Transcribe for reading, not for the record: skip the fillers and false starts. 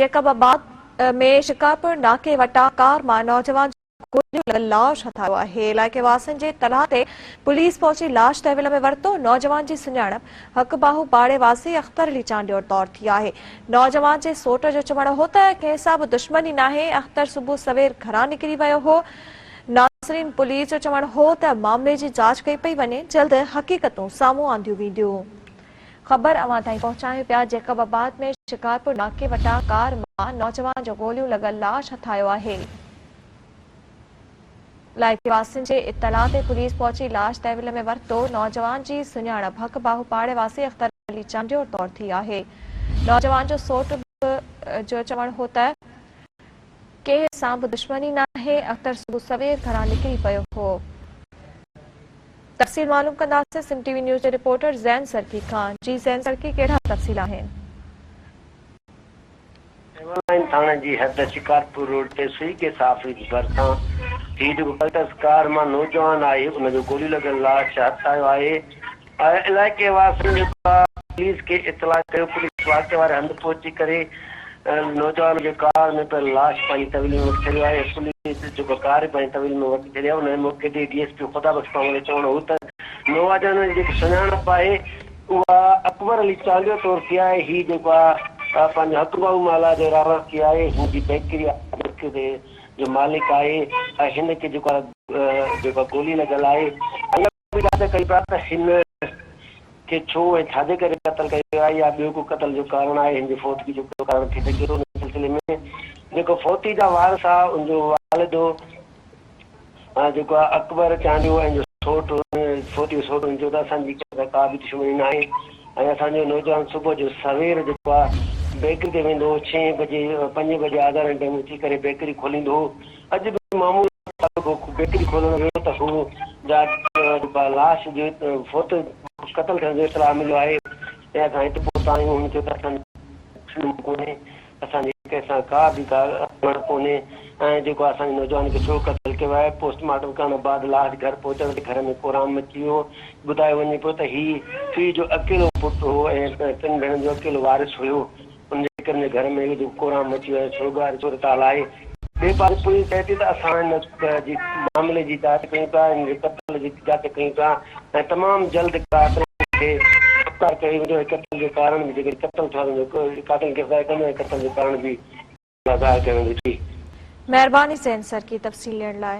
Jacob آباد ۾ شڪارپور ناڪي وٽان ڪار مان نوجوان جو گوليون لڳل لاش هٿ آيو آهي، علائقي واسين جي اطلاع تي پوليس پهچي لاش تحويل ۾ ورتو، نوجوان جي سڃاڻپ حق باهو پاڙي واسي اختر علي چانڊيو طور ٿي آهي، نوجوان جي سوٽ جو چوڻ هو ته ڪنهن سان به دشمني ناهي، اختر صبح سوير گهران نڪري ويو هو، ناظرين پوليس جو چوڻ هو ته معاملي جي جاچ ڪئي پئي وڃي، جلد حقيقتون سامهون آنديون وينديون. خبر اوهان تائين پهچايون پيا جيڪب آباد ۾ شڪارپور ناڪي وٽان ڪار مان نوجوان جو گوليون لڳل لاش هٿ آيو آهي. علائقي واسين جي اطلاع تي پوليس پهچي لاش تحويل ۾ ورتو، نوجوان جي سڃاڻپ حق باهو پاڙي واسي اختر علي چانڊيو طور ٿي آهي. نوجوان جو سوٽ به جو چوڻ هو ته ڪنهن سان به دشمني ناهي، اختر صبح سوير گهران نڪري ويو هو. تفصيل معلوم ڪنداسين سنڌ ٽي وي نيوز جي رپورٽر زين سرڪي کان جي زين سرڪي ڪهڙا تفصيل آهن. سول لائين ٿاڻي جي حد شڪارپور روڊ تي سوئي گيس آفيس ڀرسان هي جيڪو ڪلٽس ڪار مان نوجوان آهي ان جو گولي لڳل لاش هٿ آيو آهي علائقي واسين جيڪو پوليس کي اطلاع ڪيو پوليس واقعي واري هنڌ پهچي ڪري نوجوان جو ڪار ۾ پيل لاش پنهنجي طويل ۾ وٺي ڇڏيو آهي پوليس جيڪو ڪار به پنهنجي طويل ۾ وٺي ڇڏي آهي ان موقعي تي ڊي ايس پي خدا بخش پنهور جو چوڻ هو ته نوجوان جي جيڪي سڃاڻپ آهي اها اڪبر علي چانڊيو طور ٿي آهي هي جيڪو آهي پنهنجو حق باهو محلا جو رهواسي آهي هن جي بيڪري آهي جو مالڪ آهي ۽ هن کي جيڪو آهي جيڪو گولي لڳل آهي ۽ به جاچ ڪئي پيا ته هن کي ڇو ۽ ڇاجي ڪري قتل ڪيو ويو آهي يا ٻيو ڪو قتل جو ڪارڻ آهي، هن جي فوتگي جو ڪهڙو ڪارڻ ٿي سگهي ٿو، ان سلسلي ۾ جيڪو فوتي جا وارث آ ان جو والد جيڪو آ اڪبر چانڊيو ۽ جو سوٽ فوتي جو سوٽ هن چيو ته اسان جي ڪنهن سان ڪا به دشمني ناهي ۽ اسان جو نوجوان صبح جو سوير جيڪو آ بيڪري تي ويندو هو ڇهين بجي پنجين بجي آڌارن ٽائيم اٿي ڪري بيڪري کوليندو هو اڄ به معمول مطابق بيڪري کولڻ ويو ته هو جا لاش جو فوت قتل ٿيڻ جو اطلاع مليو آهي ۽ اسان هت پهتا آهيون هن چيو ته اسان جو ڪونهي اسان جي ڪنهن سان ڪا به ڳالهه ڪونهي ۽ جيڪو اسان جي نوجوان کي ڇو قتل ڪيو آهي پوسٽ مارٽم ڪرڻ بعد لاش گهر پهچڻ تي گهر ۾ ڪهرام مچي ويو ٻڌايو وڃي پيو ته هي پيء جو اڪيلو پٽ هو ۽ ٽن ڀيڻن جو اڪيلو وارث هيو ان جي ڪري گهر ۾ ايڏو ڪهرام مچي ويو ۽ سوڳوار صورتحال آهي. ٻئي پاسي پوليس چئي ٿي ته اسان ان جي معاملي جي جاچ ڪيون پيا، ان جي قتل جي جاچ ڪيون پيا ۽ تمام جلد قاتلن کي گرفتار ڪيو ويندو ۽ قتل جو ڪارڻ به جيڪڏهن قتل ٿيو آهي ته قاتلن کي گرفتار ڪندو ۽ قتل جو ڪارڻ به ظاهر ڪيو ويندو. جي. مهرباني زين سرڪي تفصيل ڏيڻ لاء.